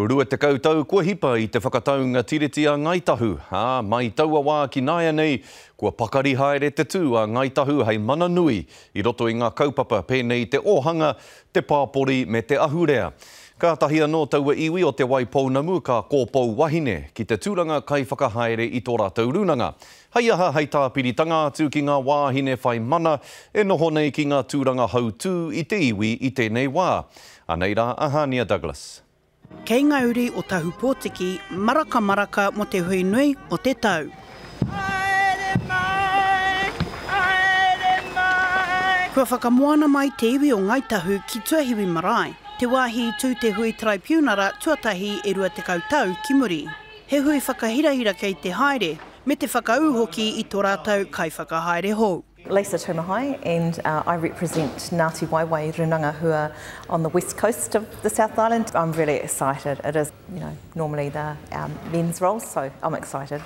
20 tau kua hipa i te whakataunga Tiriti a Ngāi Tahu, ā, mai taua wā ki nāianei, kua pakari haere te tū a Ngāi Tahu hei mana nui i roto i ngā kaupapa pēnei i te ōhanga, te pāpori me te ahurea. Kātahi anō taua iwi o Te Wai Pounamu ka kōpou wahine ki te tūranga kaiwhakahaere i tō rātou rūnanga. Hei aha hei tāpiritanga atu ki ngā wāhine whai mana e noho nei ki ngā tūranga hautū i te iwi i tēnei wā. Anei rā a Hānia Douglas. Kei ngā uri o Tahupōtiki, marakamaraka mō te hui nui o te tau. Haere mai, haere mai. Kua whakamoana mai te iwi o Ngāi Tahu ki Tuahiwi Marae, te wāhi i tū te hui taraipiunara tuatahi e 20 tau ki muri. He hui whakahirahira kei te haere, me te whakaū hoki i tō rātou kaiwhakahaere hou. Lisa Tumahai and I represent Ngāti Waewae Runanga who are on the west coast of the South Island. I'm really excited. It is, you know, normally the um, men's role, so I'm excited.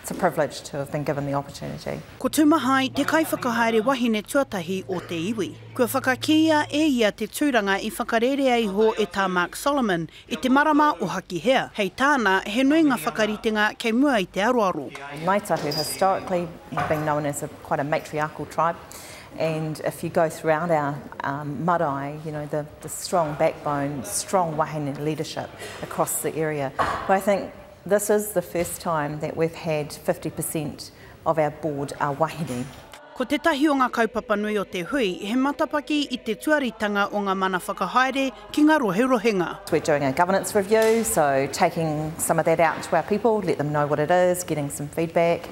It's a privilege to have been given the opportunity. Ko Tumahai te kaiwhakahaere wahine tuatahi o te iwi. Kua whakakīia e ia te tūranga i whakarērea iho e Tā Mark Solomon I te marama o Hakihea, hei tāna, he nui ngā whakaritenga kei mua i te aroaro. Ngāi Tahu historically been known as a quite a matriarchal tribe and if you go throughout our um, marae, you know, the, the strong backbone, strong wahine leadership across the area. But I think this is the first time that we've had 50% of our board are wahine. Ko tētahi o ngā kaupapa nui o te hui, he matapaki i te tuaritanga o ngā mana whakahaere ki ngā roherohenga. We're doing a governance review, so taking some of that out to our people, let them know what it is, getting some feedback.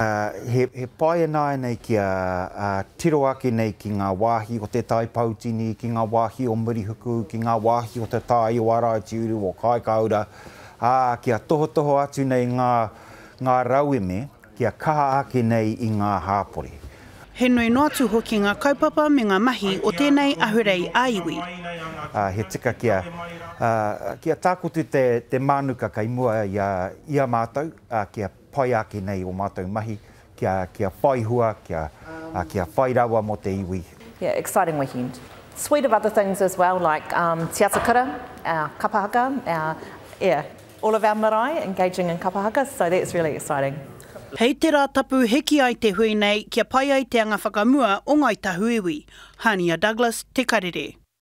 He pai ināianei kia tiro ake nei ki ngā wāhi o Te Tai Poutini, ki ngā wāhi o Murihuku, ki ngā wāhi o Te Tai o Araitiuru, o Kaikaura, ā, kia tohotoho atu nei ngā, ngā rauemi kia kaha ake nei i ngā hāpori. He nui noa atu hoki ngā kaupapa me ngā mahi o tēnei ahurei ā-iwi. He tika kia, kia tākotu te, te mānuka kei mua i a, i a mātou, kia pai ake nei ō mātou mahi, kia, kia whai hua, kia, kia whai rawa mō te iwi. Yeah, exciting weekend. Suite of other things as well like um, Te Atakura, our kapa haka, our, yeah, All of our marae engaging in kapa haka, so that's really exciting. Hei te Rātapu hiki ai te hui nei kia pai ai te anga whakamua o Ngāi Tahu iwi. Hania Douglas, Te Karere.